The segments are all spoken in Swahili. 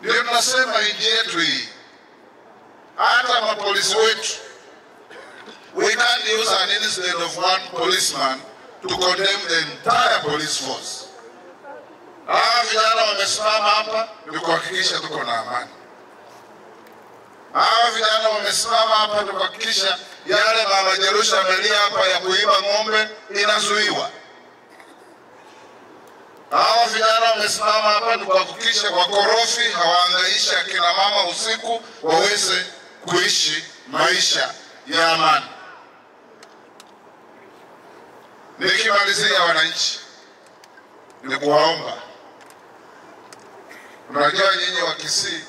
Ndio tunasema nchi yetu hii, hata mapolisi wetu, we can't use an incident of one policeman to condemn the entire police force. Hawa vijana wamesimama hapa ni kuhakikisha tuko na amani. Hawa vijana wamesimama hapa ni kuhakikisha yale Mama Jerusha amelia hapa ya kuiba ng'ombe inazuiwa. Hawa vijana wamesimama hapa ni kuhakikisha wakorofi hawaangaisha akina mama usiku, waweze kuishi maisha ya amani. Nikimalizia wananchi, ni kuwaomba. Unajua nyinyi wa Kisii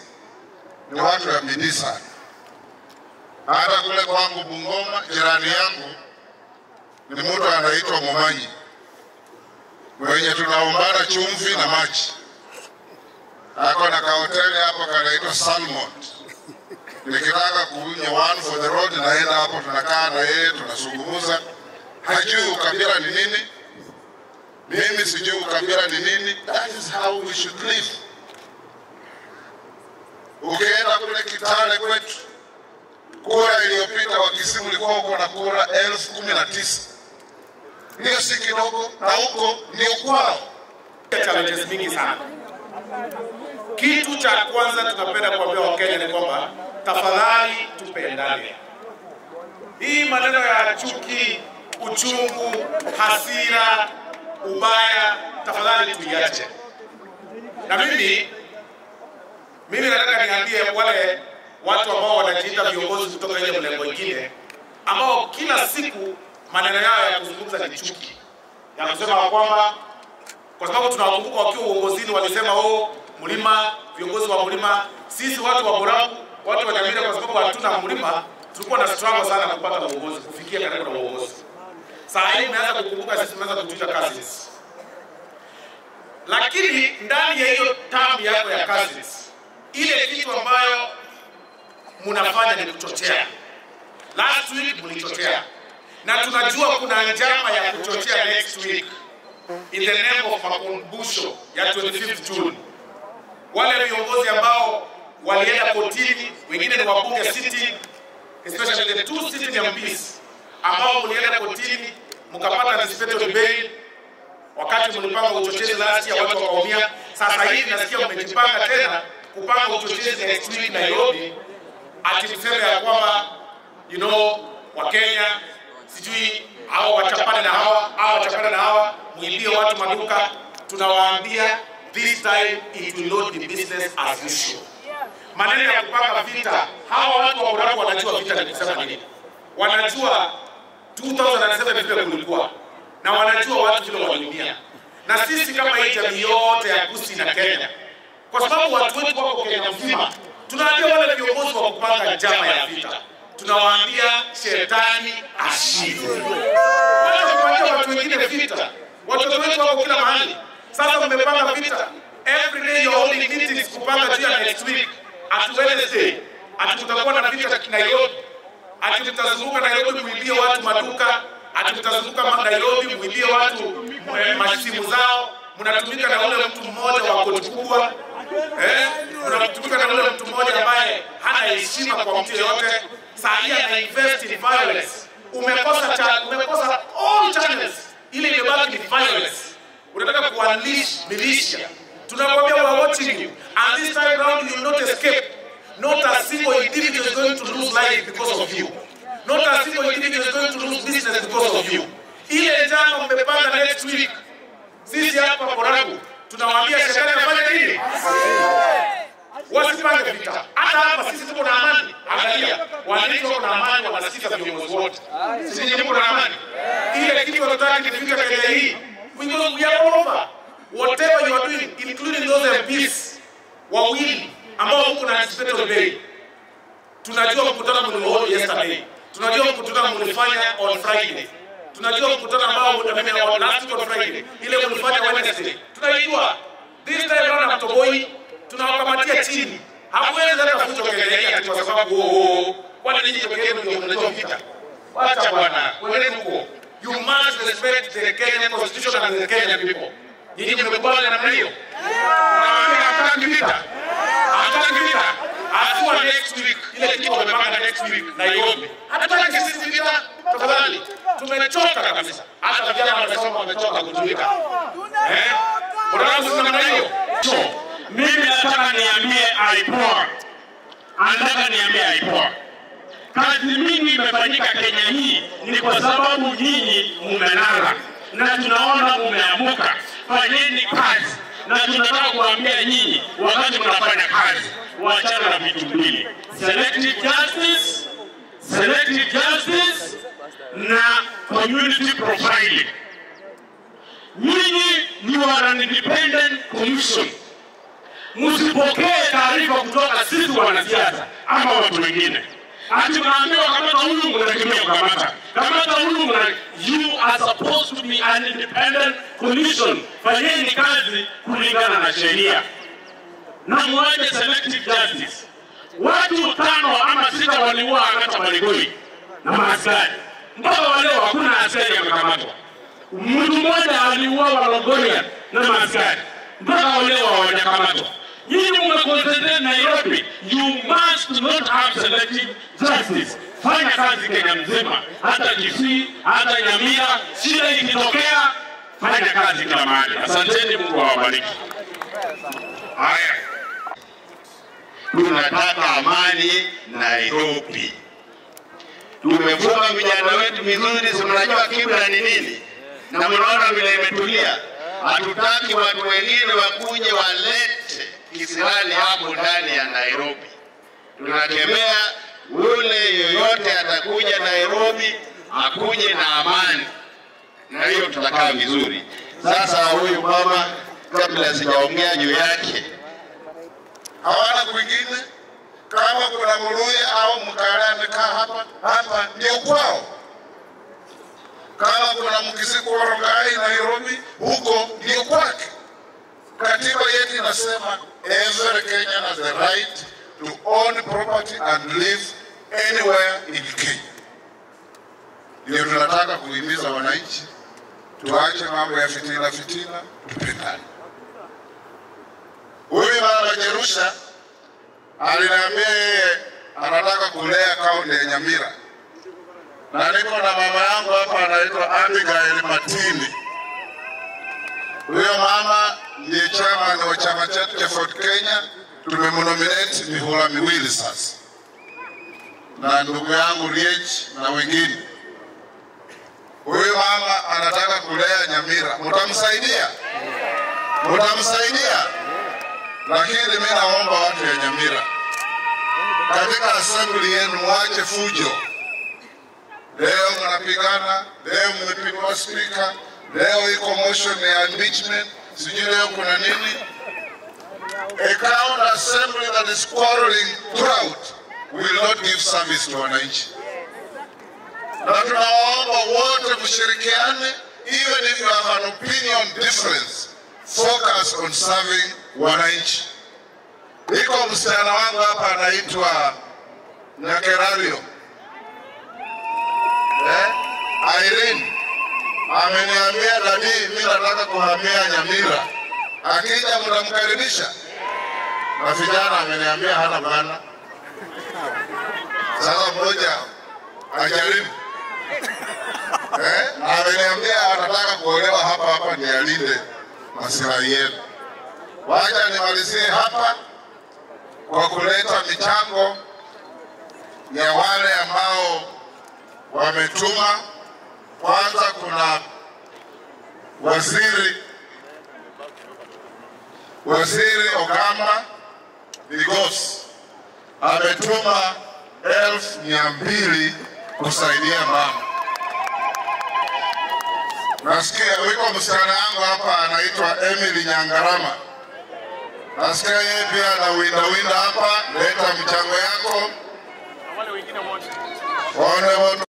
ni watu wa bidii sana. Hata kule kwangu Bungoma, jirani yangu ni mtu anaitwa Momanyi, mwenye tunaombana chumvi na maji. Ako na kahoteli hapo kanaitwa Salmon. Nikitaka kunywa one for the road naenda hapo, tunakaa na yeye tunazungumza. Hajui ukabila ni nini, mimi sijui ukabila ni nini. That is how we should live. Ukienda kule Kitale kwetu, kura iliyopita wa Kisii ulikuwa uko na kura 19,000. Hiyo si kidogo, na huko ndio kwao. Challenges mingi sana. Kitu cha kwanza tunapenda kuambia Wakenya ni kwamba tafadhali tupendane. Hii maneno ya chuki, uchungu, hasira, ubaya, tafadhali tuiache. Na mimi nataka niambie wale watu ambao wanajiita viongozi kutoka ile mlengo mwingine, ambao kila siku maneno yao ya kuzungumza ni chuki, ya kusema kwamba, kwa sababu tunawakumbuka wakiwa uongozini walisema oh, mlima, viongozi wa mlima, sisi watu wa Borabu, watu wa Nyamira, kwa sababu hatuna mlima, tulikuwa na struggle sana kupata uongozi, kufikia karibu na uongozi. Saa hii mmeanza kukumbuka sisi tumeanza kutuita cousins. Lakini ndani ya hiyo term yako ya cousins, ile kitu ambayo mnafanya ni kuchochea. Last week mlichochea. Na tunajua kuna njama ya kuchochea next week in the name of makumbusho ya 25th June. Wale viongozi ambao walienda kotini, wengine ni wabunge sitting, especially the two sitting MPs ambao mlienda kotini mkapata anticipatory bail wakati mlipanga uchochezi last year, watu wakaumia. Sasa hivi nasikia mmejipanga tena kupanga uchochezi next week Nairobi, ati mseme ya kwamba you know Wakenya sijui hao wachapane na hawa, hao wachapane na hawa, muibie watu maduka. Tunawaambia this time it will not be business as usual. Maneno ya kupanga vita, hawa watu wa Borabu wanajua vita ni kusema nini. Wanajua 2007 vile kulikuwa, na wanajua watu vile waliumia. Na sisi kama hii jamii yote ya Kisii na Kenya, kwa sababu watu wetu wako Kenya mzima, tunaambia wale viongozi wa kupanga njama ya vita, tunawaambia shetani ashindwe. Wacha kuambia watu wengine vita. Watoto wetu wako kila mahali. Sasa mmepanga vita. Every day you're holding meetings kupanga juu ya next week. At Wednesday, ati kutakuwa na vita Nairobi. Ati mtazunguka Nairobi muibie watu maduka, ati mtazunguka Nairobi muibie watu masimu zao. Mnatumika na ule mtu mmoja wa koti kubwa. Mnatumika na ule mtu mmoja ambaye hana heshima kwa mtu yeyote. Saa hii ana invest in violence. Umekosa all channels. Ile imebaki ni violence. Unataka kuunleash militia. Tunakwambia we are watching you. And this time round you will not escape. Not a single individual is going to lose life because of you. Not a single individual is going to lose business because of you. Ile njama mmepanga next week, sisi hapa Borabu tunawaambia shetani afanye nini? Wasipange vita. Hata hapa sisi tuko na amani. Angalia, wananchi wako na amani, wanasikiza viongozi wote. Sisi mko na amani. Ile kitu tunataka kifika Kenya hii. We are all over. Whatever you are doing, including those MPs wawili ambao huko na anticipatory bail. Tunajua mkutano mliohold yesterday. Tunajua mkutano mlifanya on Friday. Tunajua mkutano ambao last week on Friday, ile mlifanya Wednesday. Tunaijua. This time round Mtoboi tunawakamatia chini. Hakuwezi hata fujo Kenya hii kwa sababu kwani ninyi pekee yenu ndio mnajua vita. Wacha bwana, kwendeni huko. You must respect the Kenyan constitution and the Kenyan people. Nyinyi mmekubali namna hiyo? Nawaambia hatutaki vita. Asua next week, ile kitu wamepanga next week Nairobi. Hatutaki sisi vita, tafadhali. Tumechoka kabisa. Hata vijana wamesoma wamechoka kutumika. Mwanangu namna hiyo. So, mimi nataka niambie IPOA. Nataka niambie IPOA. Kazi mingi imefanyika Kenya hii ni kwa sababu nyinyi mumelala na tunaona mumeamuka. Fanyeni kazi. Na tunataka kuambia nyinyi wakati mnafanya kazi, waachana na vitu mbili. Selective justice na community profiling. Nyinyi ni wana independent commission. Msipokee taarifa kutoka sisi wanasiasa ama watu wengine. Ati mnaambiwa kamata huyu, mnakimbia kukamata. Kamata huyu, you are supposed to be an independent commission. Fanyeni kazi kulingana na sheria. Na muache selective justice. Watu 5 ama 6 waliuawa hata Barigoi na maaskari. Mpaka leo hakuna askari amekamatwa. Mtu mmoja aliuawa Longoria na maaskari. Mpaka leo hawajakamatwa. Nyinyi mmeconcentrate Nairobi. You must not have selective justice. Fanya kazi Kenya mzima, hata Kisii, hata Nyamira, shida ikitokea, fanya kazi kila mahali. Asanteni, Mungu awabariki. Haya. Tunataka amani Nairobi. Tumefunga vijana wetu vizuri, si mnajua kibla ni nini? Na mnaona vile imetulia. Hatutaki watu wengine wakuje walete kisirani hapo ndani ya Nairobi. Tunakemea ule yoyote atakuja Nairobi akuje na amani, na hiyo tutakaa vizuri. Sasa huyu mama, kabla sijaongea juu yake, hawana kwingine. Kama kuna Mluya au Mkale amekaa hapa, hapa ndio kwao. Kama kuna Mkisii Rongai Nairobi, huko ndio kwake. Katiba yetu inasema every Kenyan has the right to own property and live anywhere in Kenya. Ndio tunataka kuhimiza wananchi tuache mambo ya fitina fitina, tupendane. Huyu mama Jerusha aliniambia yeye anataka kulea kaunti ya Nyamira. Na niko na mama yangu hapa anaitwa Abigail Matini. Huyo mama ndiye chairman wa chama chetu cha Ford Kenya. Tumemnominate mihula miwili sasa, na ndugu yangu Riech na wengine. Huyu mama anataka kulea Nyamira. Mtamsaidia? Mtamsaidia? Lakini mimi naomba watu ya Nyamira, katika assembly yenu mwache fujo. Leo mnapigana, leo mmepigwa speaker, leo iko motion ya impeachment, sijui leo kuna nini. A county assembly that is quarreling throughout will not give service to wananchi. Na tunawaomba wote mshirikiane, even if you have an opinion difference, focus on serving wananchi. Iko msichana wangu hapa anaitwa Nyakerario. Irene ameniambia dadi, mimi nataka kuhamia Nyamira. Akija mtamkaribisha? Na vijana ameniambia hana bwana. Sasa mmoja ajaribu. Ameniambia anataka kuolewa hapa hapa ni alinde maslahi yenu. Wacha nimalizie hapa kwa kuleta michango ya wale ambao wametuma. Kwanza kuna Waziri Ogamba Bigos ametuma 200,000 kusaidia mama. Nasikia wiko msichana wangu hapa anaitwa Emily Nyangarama. Nasikia yeye pia na winda hapa, leta mchango yako. Wale wengine wote.